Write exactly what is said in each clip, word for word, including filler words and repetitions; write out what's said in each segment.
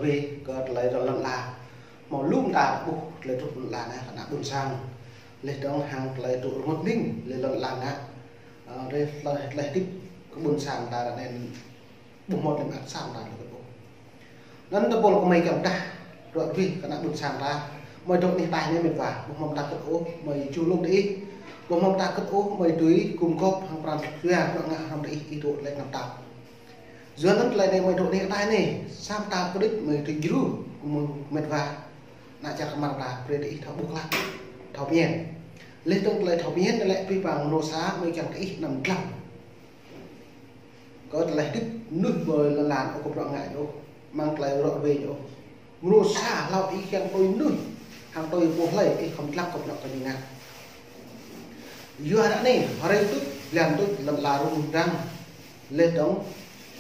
Wih kơ tơlơi rŏ lŏn ala. Hmâo lŏm ta ƀuh tơlơi truh lŏn ala anai kơ ană ƀôn sang. Laih dơ̆ng hăng tơlơi truh rơngot ning lĕ lŏn ala anai. Ơ, rĕ tơlơi, tơlơi hơdip kơ ƀôn sang ta ră anai ƀu hmâo tơlơi mơak sa ta lĕ kơ ƀuh. Anŭn tơpul kơ mơi kiăng pơdah ră ruai kơ ană ƀôn sang ta. Mơi dŏ anih ataih anai mĕt wa, ƀu hmâo ta kơ̆t ôh, mơi jŭ lŏm tơ ih. Ƀu hmâo ta kơ̆t ôh, mơi tui gum gŏp hăng pran jua, rŏ ngă hrŏm tơ ih, ih dŏ tơlơi anăp ta. Yua anŭn tơlơi anai mơi dŏ anih ataih anai, sa ta kơđĭt mơi tui jru, kơ mơi mĕt wa. Ană čar kơmar ta, brơi tơ ih thâo ƀuh klă, thâo pơmĭn. Laih dơ̆ng tơlơi thâo pơmĭn anai lĕ pih pang mơnuih sa, mơi kiăng tơ ih anăm dlăng. Kơ tơlơi hơdip mơnuih ƀơi lŏn ala anai ôh kơ bruă ngă ñu ôh, mơ̆ng tơlơi rŏ ruai ñu ôh. Mơnuih sa hlâo ih kiăng tui mơnuih, hăng tui pô hlơi ih khŏm dlăng kơ bruă kơ ñu ngă. Yua ră anai, hrơi tuč, blan tuč, lŏn ala rŭng răng, laih dơ̆ng,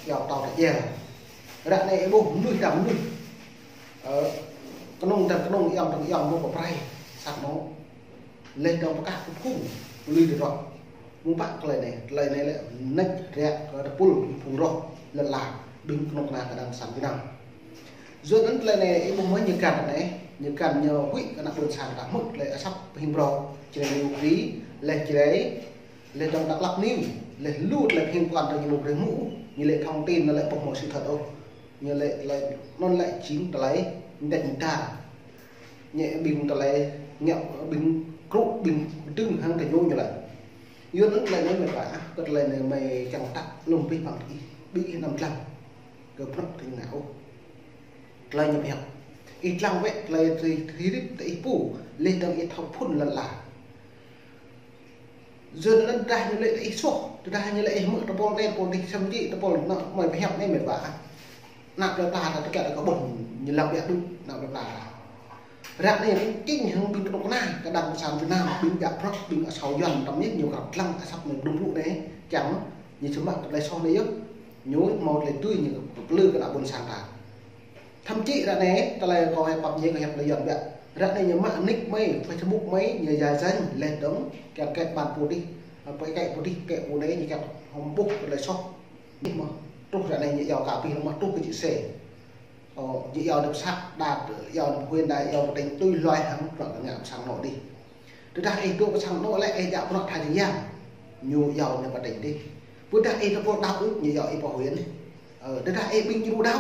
iâu pơtao ta jel. Ră anai ih ƀuh mơnuih dăm mơnuih. Ơ, kơnŭng dăm kơnŭng, ayŏng dăm ayŏng, mơ̆ pơprai, sat mơ̆. Laih dơ̆ng pơkah kơ phung, lui tơdruă. Mơ̆ng pă tơlơi anai, tơlơi anai lĕ nĕč rĕ kơ tơpul phung rŏh lŏn ala, ƀing kơnŭng kơna kơđang sang Việt Nam. Yua anŭn tơlơi anai, ih ƀuh mơ̆ ñu găn anai, ñu găn ñu huĭ kơ ană ƀôn sang ta hmư̆ tơlơi asăp pơhing brô, Jrai News Kri, laih Jrai, laih dơ̆ng Dak Lak News, laih lu tơlơi pơhing pơkŏn ta ñu ƀu brơi hmư̆, ñu lĕ thông tin anŭn lĕ ƀu hmâo sự thật ôh. Ñu lĕ, lĕ, anŭn lĕ jing tơlơi, nĕč nĕč ta. Ñu ƀing tơlơi ngă, ƀing krŭ, ƀing dơ̆ng hăng tơ ñu ñu lĕ. Yua anŭn tơlơi anai mĕt wa, kơ tơlơi anai mơi kiăng pơtă lŏm pih pang tơ ih, ƀing ih anăm dlăng. Kơ bruă tơ ñu ngă ôh. Tơlơi ñu pơhiăp. Ih dlăng wơ̆t tơlơi tui, tui hơdip tơ ih pô, laih dơ̆ng ih thâo phŭn lŏn ala. Yua anŭn tơdah ñu lĕ ih soh, tơdah ñu lĕ ih hmư̆ tơpul anai, tơpul adih, săm či tơpul anŭn mơi pơhiăp anai mĕt wa. Ană plơi pla ta tơkă kơ ƀuh ñu lăng biă đuč, ană plơi pla ta. Ră anai ring king hăng ƀing kơnŭng kơna, kơđang sang Việt Nam, ƀing biă prŏk, ƀing asâo Yuan, tơm ñu, ñu krăp dlăng asăp mơi pơdŏng pơlŭ anai, kiăng ñu čơmă tơlơi soh anai yơh. Ñu hmâo tơlơi tui ñu kơ plư kơ ană ƀôn sang ta. Thậm chí ră anai, tơlơi kâo hiăp pap ñu kơ hiăp tơlơi Yuan biă. Ră anai ñu mă nick mơi, Facebook mơi, ñu giả danh, laih dơ̆ng, kiăng kĕ ƀan pô adih, ơ, pơkĕ pô adih, kĕ pô anai, ñu kiăng hŏm ƀuh tơlơi soh. Nih mơ̆, truh ră anai ñu iâu kơ abih lăng mơ̆ truh kơ čư̆ sê. Ơ, ñu iâu nao pơ să, đa iâu nao pơ huyện, đa iâu pơ tỉnh, tui hluai hăng bruă kơ ngă pơ sang anŏ adih. Tơdah ih dŏ pơ sang anŏ lĕ ih djă bruă tha jing yang, ñu iâu nao pơ tỉnh adih. Tơdah ih tơpul đaŏ ôh, ñu iâu ih pơ huyện. Ơ, tơdah ih ƀing djru đaŏ,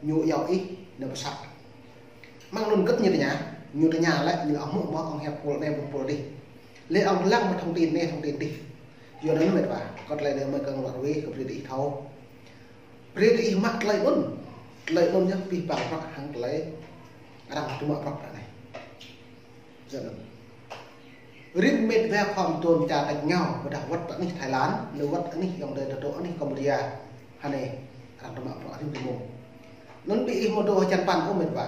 ñu iâu ih nao pơ să. Mơ̆ng anŭn kơ̆t ñu tơña, ñu tơña lĕ, ñu lĕ ơ hmư̆ mơ̆ kơ hiăp pô anai, pô adih. Lĕ ơ lăng mơ̆ thông tin anai, thông tin adih. Yua anŭn mĕt wa, kơ tơlơi anai mơi kiăng ră ruai kơ brơi tơ ih thâo. Brơi tơ ih mă tơlơi anŭn. Tơlơi anŭn yơh pih pang bruă hăng tơlơi arăng tŭ mă bruă ră anai. Yua anŭn. Rĭm mĕt wa khŏm dŏ čar tač rơngiao, ƀôdah wơ̆t anih Thái Lan, lĕ wơ̆t anih ayŏng adơi ta dŏ anih Cambodia. Hơnai, arăng tŭ mă bruă rĭm tơmŭng. Anŭn ƀing ih hmâo dŏ hơjăn păn ôh mĕt wa.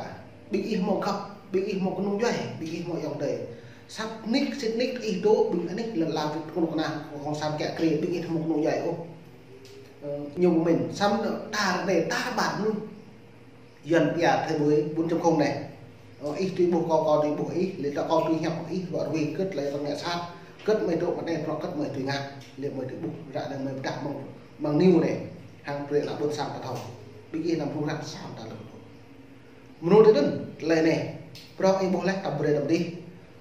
Ƀing ih hmâo găp, ƀing ih hmâo kơnung djuai, ƀing ih hmâo ayŏng adơi. Săp nik, sĭt nik ih dŏ ƀing anih lŏn ala Việt Nam kơnŭng kơna, kông san kiă kriê, ƀing ih hmâo kơnung djuai ôh. Ơ, ñu pơmĭn, samơ̆ ta ră anai ta ƀăn anŭn. Yuan pia thế giới bốn chấm không anai. Ơ, ih tui ƀuh kâo, kâo tui ƀuh ih, lĕ ta kâo tui hiăp ih, ră ruai kơ tơlơi răng ngă sat, kơ mơi dŏ pơ anai, bruă kơ mơi tui ngă, lĕ mơi tui ƀuh, ră anai mơi pơdah mơ̆ng, mơ̆ng news anai, hăng brơi ană ƀôn sang ta thâo. Ƀing ih anăm rŭng răng sa ta lĕ. Mơnuih tui anŭn, tơlơi anai, bruă ih ƀuh lĕ, ta brơi đăm dih,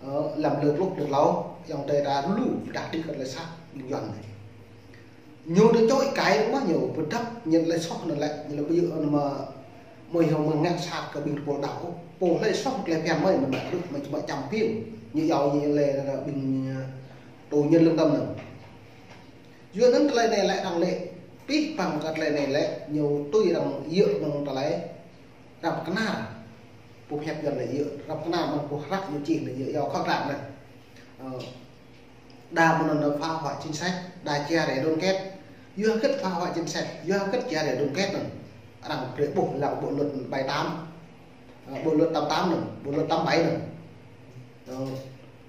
ơ, lăm lơ pluh lơ hlâo, ayŏng adơi ta lu, pơdah dih kơ tơlơi sat, ƀing Yuan anai. Ñu tơ čôi kai mơ̆ ñu pơdăp, ñu lĕ soh anŭn lĕ, ñu lĕ ƀu djơ̆ anŭn mơ̆, mơi hŏng mơ̆ ngă sat kơ ƀing tơpul đaŏ. Pô hlơi soh tơlơi phiăn mơi, mơi mă rŭ, mơi čơmă čăm phim. Ñu iâu ñu lĕ ƀing, ơ, tù nhân lương tâm anŭn. Yua anŭn tơlơi anai lĕ arăng lĕ, pih pang kơ tơlơi anai lĕ, ñu tui arăng djơ̆ mơ̆ng tơlơi, arăng pơkơnar. Pô pơhiăp Yuan lĕ djơ̆, arăng pơkơnar mơ̆ng pô hră ñu čih anai djơ̆, iâu khŏk răng anai. Ơ, đa mơ̆n anŭn phá hoại chính sách, đa chia rẽ đoàn kết. Yua hơget phá hoại chính sách, yua hơget chia rẽ đoàn kết anŭn. Arăng brơi ƀuh lăng bộ luật bảy tám, ơ, bộ luật tám tám anŭn, bộ luật tám bảy anŭn. Ơ,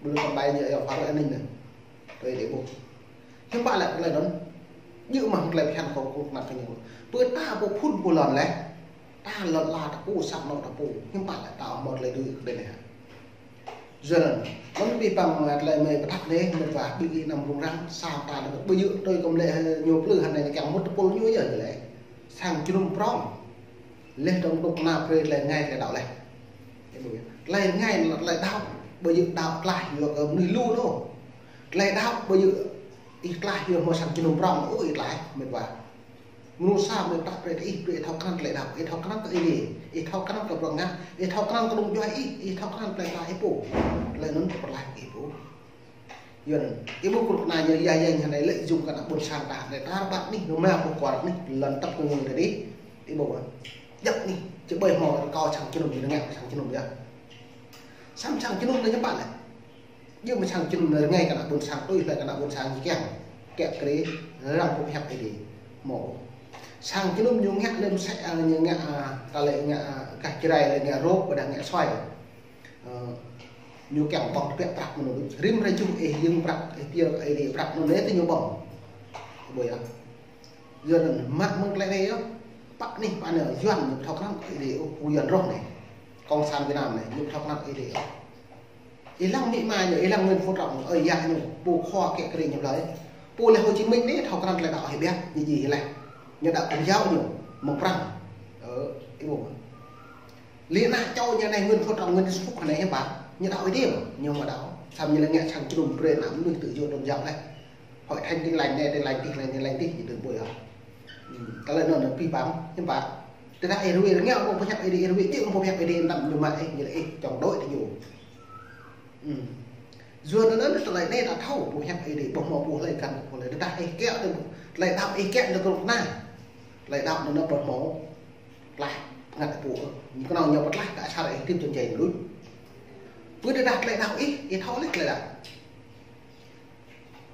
bộ luật tám bảy ñu iâu phá hoại an ninh anŭn. Brơi đe ƀuh. Hiư̆m pă lĕ tơlơi anŭn. Djơ̆ mơ̆ng tơlơi phiăn kơ kơnuk kơna kơ ñu. Pơ ta pô phŭn pô lŏn lĕ. Ta lŏn ala ta pô, sang anŏ ta pô. Hiư̆m pă lĕ ta hmâo tơlơi dưi kơ tơlơi anai hă. Yua anŭn, anŭn pih pang tơlơi mơi pơtă anai, mĕt wa ƀing ih anăm rŭng răng, sang ta lĕ ƀu djơ̆ tui kơ mơ̆ lĕ ñu plư hơnai kiăng mŭt tơpul ñu yơh lĕ. Sang jơnum prŏng. Laih dơ̆ng kơnuk kơna brơi tơlơi rơngai tơlơi đaŏ laih. Tơlơi rơngai tơlơi đaŏ, ƀu djơ̆ đaŏ klaih yua kơ mơnuih lu ôh. Tơlơi đaŏ ƀu djơ̆ ih klaih yua hmâo sang jơnum prŏng ôh ih klaih, met wa. Mơnuih sa mơnuih prăk brơi ih, brơi ih thâo krăn tơlơi đaŏ, ih thâo krăn kơ Ơi Adai, ih thâo krăn kơ bruă ngă, ih thâo krăn kơ đung juai ih, ih thâo krăn tơlơi đaŏ ih pô. Tơlơi anŭn kơ pơklaih ih pô. Yua anŭn, ih ƀu kơnuk kơna ñu yai yai ñu anai lĕ jum kơ ană ƀôn sang ta anai, ta rơbat anih, ñu mă pơkuar anih, lŏn tăp kơ ñu tơdơi. Ih ƀu ƀă. Djăp anih, či ƀơi hmâo rơkâo sang jơnum, ñu ngă sang jơnum yơh. Samơ̆ sang jơnum anai ñu pă lĕ. Yua mơ̆ sang jơnum anai rơngai kơ ană ƀôn sang, tui hlơi kơ ană ƀôn sang ñu kiăng. Kiăng kơ răng pơhiăp Ơi Adai. Hmâo. Sang jơnum ñu ngă lĕ mơsĕ, a, ñu ngă, a, ta lĕ ngă, a, gah Jrai lĕ ngă rôk, ƀôdah ngă suai. Ơ, ñu kiăng ƀơ̆ng tơbiă prăk mơnuih. Rĭm hrơi čuh ih yơ̆ng prăk, ih pia Ơi Adai prăk mơnuih tơ ñu ƀơ̆ng. Ƀu yơh. Yua anŭn mă mơ̆ng tơlơi anai yơh. Pă anih pă anai Yuan ñu thâo krăn Ơi Adai ôh, pô Yuan rŏh anai. Cộng sản Việt Nam anai, ñu thâo krăn Ơi Adai ôh. Ih lăng amĭ ama ñu, ih lăng Nguyễn Phú Trọng, ơi yă ñu, pô khua kiăng kơ ñu hlơi. Pô lĕ Hồ Chí Minh anai thâo krăn tơlơi đaŏ hĭ biă, ñu djai hĭ laih. Ñu đaŏ Công giáo ñu, mơ̆ng Prăng. Ơ, ih ƀu. Lĕ ană čô ñu anai Nguyễn Phú Trọng, Nguyễn Xuân Phúc anai hiư̆m pă, ñu đaŏ Ơi Adai, ñu mơ̆ đaŏ. Samơ̆ ñu lĕ ngă sang jơnum brơi ană mơnuih tự do tôn giáo laih. Hội thánh Tin Lành anai, Tin Lành tih, Tin Lành tih, ñu đơ̆ng ƀu yơh. Ư, tơlơi anŭn anŭn pih păng, hiư̆m pă. Tơdah ih ruai rơngiao ƀu pơhiăp Ơi Adai, ih ruai či ƀu pơhiăp Ơi Adai, anăm ñu mă ih, ñu lĕ ih chống đối tơ ñu. Ư. Yua anŭn anŭn tơlơi anai ta thâo, pơhiăp Ơi Adai, ƀu hmâo pô hlơi găn kơ pô hlơi. Tơdah ih kiăng tơ, tơlơi đaŏ ih kiăng tơ kơnuk kơna. Tơlơi đaŏ anŭn anŭn ƀu hmâo klaih pơngăt pô. Ñu kơnơ̆ng ñu pơklaih kơ asar ih hơdip čơnjai mơnuih. Pơ tơdah tơlơi đaŏ ih, ih thâo lĕ tơlơi đaŏ.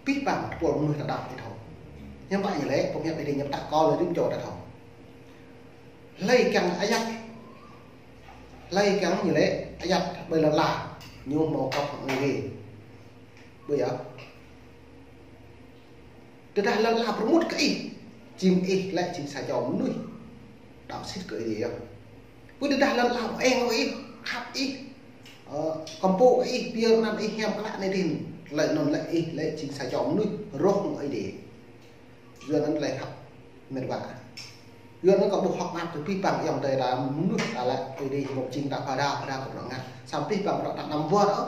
Pih păng tơpul mơnuih ta đaŏ ih thâo. Hiư̆m pă ñu lĕ, pơhiăp Ơi Adai ñu pơtă kơ lĕ rĭm čô ta thâo. Hlơi kiăng ayăt. Hlơi kiăng ñu lĕ ayăt ƀơi lŏn ala. Ñu hmâo kŏp hăng Ơi Adai. Ƀu yơh. Tơdah lŏn ala pơrơmut kơ ih, jing ih lĕ jing sa čô mơnuih đaŏ sĭt kơ Ơi Adai yơh. Pơ tơdah lŏn ala eng kơ ih, khăp ih, ơ, kơmpŏk kơ ih, pơyơr anăn ih hiam klă anai adih, tơlơi anŭn lĕ ih lĕ jing sa čô mơnuih rŏh hăng Ơi Adai. Yua anŭn tơlơi khăp met wa. Yua anŭn kâo ƀu hơ̆k mơak kơ pih păng ayŏng adơi ta mơnuih ta lĕ Ơi Adai hmâo jing ta phara phara kơ bruă ngă. Samơ̆ pih păng bruă ta anăm wơr ôh.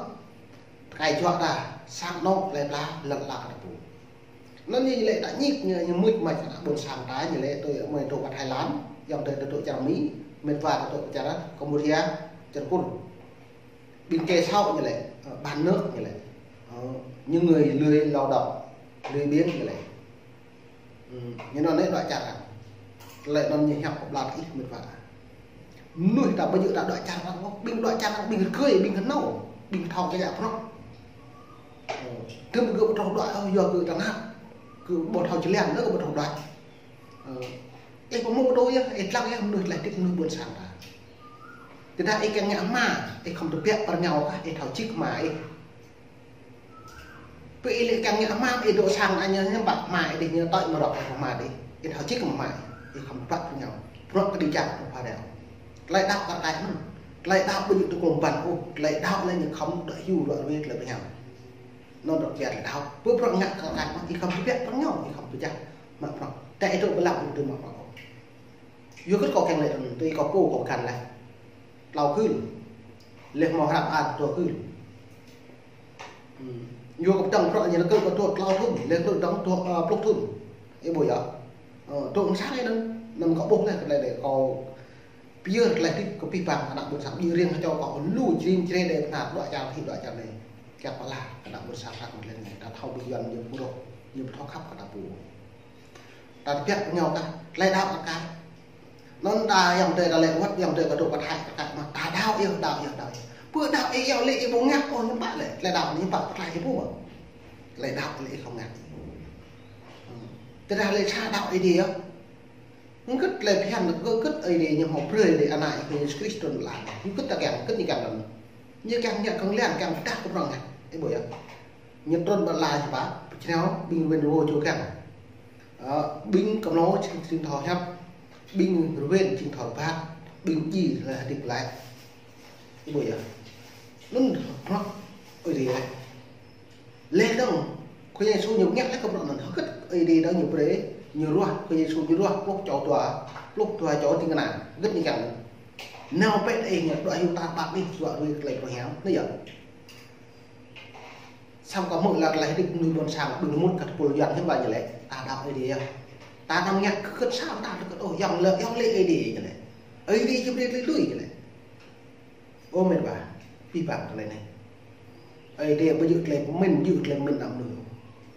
Tơkai juă ta, sang anŏ tơlơi pla lŏn ala kơ ta pô. Anŭn ñu lĕ ta ñik ñu, ñu mŭt mă čar ƀôn sang ta ñu lĕ tui mơi tui pơ Thái Lan, ayŏng adơi tui čar Mi, met wa tui čar Campuchia, čar Kur. Ƀing kơ sâo ñu lĕ, ơ, bán nước ñu lĕ. Ơ, những người lười lao động, lười biếng ñu lĕ. Ư, ñu anŭn lĕ đuaĭ čar. Tơlơi anŭn ñu hiăp kơ ƀlŏr ih met wa. Mơnuih ta ƀu djơ̆ ta đuaĭ čar arăng ôh, ƀing đuaĭ čar arăng ƀing rơgơi, ƀing hơnâo, ƀing thâo kơ yă prŏk. Ơ, tơm gơ̆ ƀu thâo đuaĭ ôh, yua gơ̆ tơnap, gơ̆ ƀu thâo jơlan, gơ̆ ƀu thâo đuaĭ. Ơ, ih pơmŭt đôč yơh, ih lăng yơh mơnuih tơlơi hơdip mơnuih ƀôn sang ta. Tơdah ih kiăng ngă hmua, ih khŏm tơbiă pơ rơngiao kah, ih thâo čih hmua ih. Pơ ih lĕ kiăng ngă hmua, ih dŏ sang anai ñu, ñu ƀă hmua ih dih, ñu tơl mơrŏk ih hmua dih. Ih thâo čih hmua ih, ih khŏm tơbiă pơ rơngiao. Bruă kơđi čar pơpha reo. Tơlơi đaŏ kar kaĭ mơ̆n. Tơlơi đaŏ ƀu djơ̆ tơkŏm ƀăn ôh. Tơlơi đaŏ lĕ ñu khŏm đuaĭ hyu đuaĭ ruai tơlơi pơhiam. Anŭn dŏ kiăt tơlơi đaŏ. Pơ bruă ngă kar kaĭ mơ̆n, ih khŏm tơbiă pơ rơngiao, ih khŏm tơjăh mă bruă. Tơdah ih dŏ ƀơi lăng ƀu dưi mă bruă ôh. Yua kơ kâo kiăng lĕ, tui kâo pô kâo găn laih. Tlâo gưl. Laih hmâo hrăp an dua gưl. Ư. Yua kơ pơdơ̆ng bruă ñu lĕ kơ kâo dŏ tlâo thŭn, laih kơ dŏ dua, ơ, pluh thŭn. Ih ƀuh yơh. Ơ, dŏ mơ̆ng sang anai anŭn, anŭn kâo ƀuh laih kơ tơlơi anai kâo pơyơr tơlơi hơdip kơ pih păng ană ƀôn sang, ƀing riêng kơ čô kâo lu jring jre đe pơhnar đuaĭ čar hĭ đuaĭ čar anai. Kiăng pơala kơ ană ƀôn sang ta kơ tơlơi anai, ta thâo ƀing Yuan ñu ƀu rŏh, ñu ƀu thâo khăp kơ ta pô. Ta tơbiă pơ rơngiao kah, tơlơi đaŏ kah. Anŭn ta ayŏng adơi ta lĕ wơ̆t, ayŏng adơi kơ dŏ pơ Thái kah mă, ta đaŏ yơh, đaŏ yơh, đaŏ yơh. Pơ đaŏ ih yơh lĕ ih ƀu ngă ôh, hiư̆m pă lĕ, tơlơi đaŏ anai hiư̆m pă pơklaih ih pô mơ̆n. Tơlơi đaŏ lĕ ih khŏm ngă. Ư. Tơdah lĕ sa đaŏ ih dih yơh. Hơget tơlơi phiăn, hơget Ơi Adai ñu hmâo brơi lĕ Ană Ih Yêsu Krist trŭn ƀơi lŏn. Hơget ta kiăng, hơget ñu kiăng anŭn. Ñu kiăng ngă kơnung lian, kiăng pơdah kơ prŏng ngă. Ih ƀuh yơh. Ñu trŭn ƀơi lŏn hiư̆m pă, pơjrao ƀing win rơwo čô kiăng. Ơ, ƀing kơmlô jing, jing thâo hiăp, ƀing rơwen jing thâo rơbat, ƀing djai lĕ hơdip glaĭ. Ih ƀuh yơh. Anŭn hrŏ Ơi Adai lĕ. Laih dơ̆ng, Khua Yang Yêsu ñu ngă laih kơ bruă anŭn, hơget Ơi Adai dơ̆ng ñu brơi, Ñu ruah, Khua Yêsu ñu ruah pluh čô dua, pluh dua čô ding kơna, gĭt ñu kiăng. Nao bĕ tơ ih, ñu đuaĭ hyu ta ƀap ih, ruă ruê tơlơi pơhiam, anai yơh. Samơ̆ kâo hmư̆ laih tơlơi hơdip mơnuih ƀôn sang, ƀing mŭt kơ tơpul Yuan hiư̆m pă ñu lĕ, ta đaŏ Ơi Adai yơh. Ta anăm ngă kơ kơ̆t sa ta tơ kơ tŏ, Yang lĕ, Yang lĕ Ơi Adai ñu lĕ. Ơi Adai či brơi tơlơi lui ñu lĕ. Ơ met wa, abih bang tơlơi anai. Ơi Adai ƀu djơ̆ tơlơi pơmĭn, djơ̆ tơlơi pơmĭn ană mơnuih.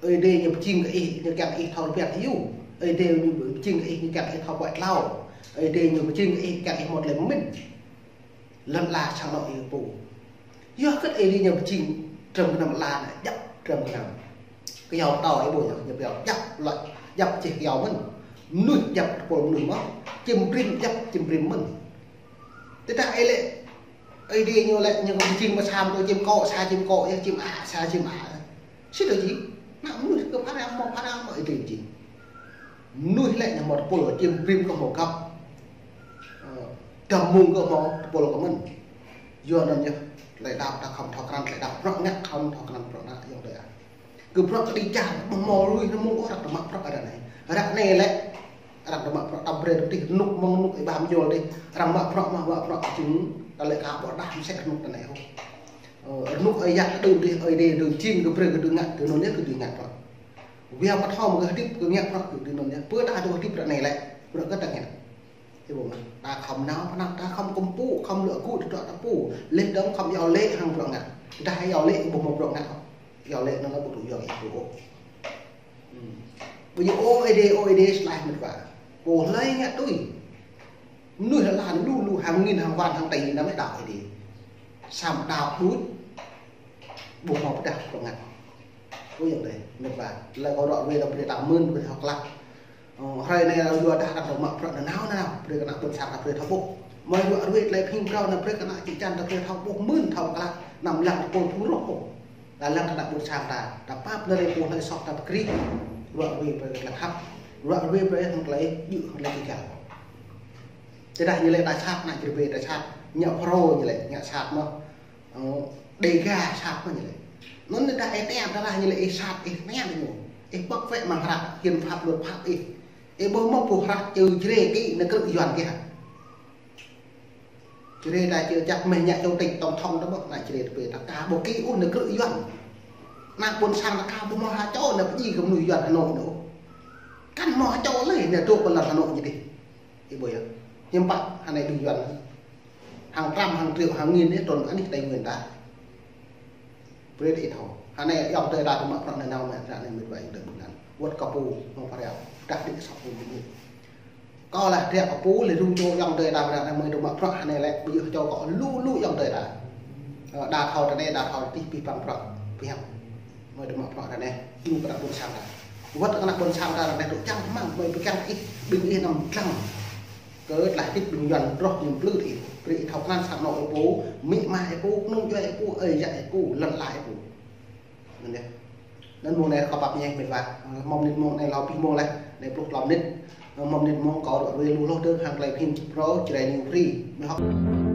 Ơi Adai ñu pơjing kơ ih, ñu kiăng ih thâo rơbat hiu. Ơi Adai ñu pơjing kơ ih, ñu kiăng ih thâo puăi tlao. Ơi Adai ñu pơjing kơ ih, kiăng ih hmâo tơlơi pơmĭn. Lŏn ala sang anŏ ih pô. Yua hơget Ơi Adai ñu pơjing dram gơnam ala anai, djăp dram gơnam. Kơyâo pơtâo ih ƀuh yơh, ñu pơyâo djăp lŏč, djăp čeh kơyâo mơ̆n. Mơnuih djăp tơpul mơnuih mơ̆n, čim brĭm djăp čim brĭm mơ̆n. Tơdah ih lĕ, Ơi Adai ñu lĕ, ñu pơjing mă sa mơ̆ čim kô̆, sa čim kô̆, yơh čim ă, sa čim ă. Sĭt či, ană mơnuih kơ phara mơ̆, phara mơ̆ Ơi Adai pơjing. Mơnuih lĕ ñu hmâo tơpul, čim brĭm kơ hmâo găp. Ơ, dăm mông kơ hmâo tơpul kơ mơ̆n. Yua anŭn yơh, tơlơi đaŏ ta khŏm thâo krăn, tơlơi đaŏ bruă ngă khŏm thâo krăn bruă ngă yơh tơ. Kơ bruă kơđi čar, ƀu hmâo lui anŭn mơ̆ng arăng tơmă bruă arăng anai. Arăng anai lĕ, arăng tơmă bruă tăm brơi tih rơnŭk mơ̆ng rơnŭk ih ƀam jol tih. Arăng mă bruă mă, mă bruă jing, ta lĕ ka ƀôdah mơsĕ rơnŭk tơ anai hŏ. Ơ, rơnŭk ơi yă đưm tih, Ơi Adai đưm jing kơ brơi kơ đưm ngă, tơ anŭn yơh kơ đưm ngă bruă. Wia pơthâo mơ̆ kơ hơdip kơ ngă bruă kơ đưm anŭn yơh. Pơ ta dŏ hơdip ră anai lĕ, bruă kơ ta ngă. Ih ƀuh mơ̆n, ta khŏm nao pơ anăp, ta khŏm kơkuh pơpŭ, khŏm lŏ kơkuh tơdruă ta pô. Laih dơ̆ng khŏm iâu laĭ hăng bruă ngă. Tơdah iâu laĭ ƀu hmâo bruă ngă. Iâu laĭ anŭn ƀu tŭ yua ih pô ôh. Hmm. Ƀu djơ̆ ơ Ơi Adai, ơ Ơi Adai sơlaih met wa. Pô hlơi ngă tui. Mơnuih lăn lu lu hăng angin hăng wan hăng tơi anăm đaŏ Ơi Adai. Samơ̆ đaŏ đôč. Ƀu hmâo pơdah bruă ngă. Ơ Yang Adai, met wa. Tơlơi kâo ruă ruê ta brơi ta mơ̆n, brơi thâo klă. Ơ, hrơi anai yua dah arăng tơmă bruă nanao nanao, brơi kơ ană ƀôn sang ta brơi thâo ƀuh. Mơi ruă ruê tơlơi pơhing phrâo anai brơi kơ ană čư̆ čan ta brơi thâo ƀuh mơ̆n thâo klă, anăm lăng tơpul phung rŏh ôh. Ta lăng kơ ană ƀôn sang ta, ta pap nao rai pô hlơi soh ta pơkrih. Ruă ruê brơi kơ tơlơi khăp, ruă ruê brơi hăng tơlơi djơ̆ hăng tơlơi kơjăp. Tơdah ñu lĕ ta sat, ană čơrơbê ta sat, ñu phrâo ñu lĕ, ñu sat mơ̆n. Ơ, Đêga sat mơ̆n ñu lĕ. Anŭn tơdah ih tơña, tơdah ñu lĕ ih sat, ih tơña ñu. Ih bŏk wĕ mơ̆ng hră, hiến pháp luật pháp ih. Ih ƀuh mơ̆ ƀuh hră čư Jrai ký nao krư̆ Yuan kih hă? Jrai ta čư čăk mơ̆ ñu chủ tịch tổng thống ta ƀuh, ană Jrai tơpê ta ka ƀuh ký ôh nao krư̆ Yuan. Ană ƀôn sang ta ka ƀuh mơ̆ ha čô nao pơjing kơ mơnuih Yuan Hà Nội nao. Kăn mơ̆ ha čô lĕ nao dŏ pơ lŏn Hà Nội ñu dih. Ih ƀuh yơh. Hiư̆m pă hơnai ƀing Yuan. Hăng trăm, hăng triệu, hăng nghìn ih trŭn anih Tây Nguyên ta. Brơi ih thâo. Hơnai ayŏng adơi ta tơmă bruă nanao mơ̆ ră anai met wa ayŏng adơi ƀing lăn. Wơ̆t kơ pô hmâo phara. Dah đĭ sŏk pô ƀing ih. Kâo lĕ ră kơ pô lĕ rŭng čô ayŏng adơi ta ră anai mơi tơmă bruă hơnai lĕ ƀu djơ̆ čô kâo lu lu ayŏng adơi ta. Ơ, đa thâo tơ anai, đa thâo tih abih bang bruă. Pơhiăp. Mơi tơmă bruă ră anai. Lu kơ ană ƀôn sang ta. Wơ̆t kơ ană ƀôn sang ta ră anai tŭ čang mơ̆ng mơi pơkiăng ih ƀing ih anăm lăng. Kơ tơlơi hơdip ƀing Yuan rŏh ñu plư ih. Brơi ih thâo krăn sang anŏ ih pô, amĭ ama ih pô, kơnung djuai ih pô, ơi yă ih pô, lŏn ala ih pô. Anŭn yơh. Anŭn mông anai kâo pap ñe met wa. Hmâo mơnit mông anai hlâo abih mông laih. Anai pluh klâo mơnit. Hmâo mơnit mông kâo ruă ruê lu hloh dơ̆ng hăng tơlơi pơhing phrâo Jrai New Free. Mơi hŏk.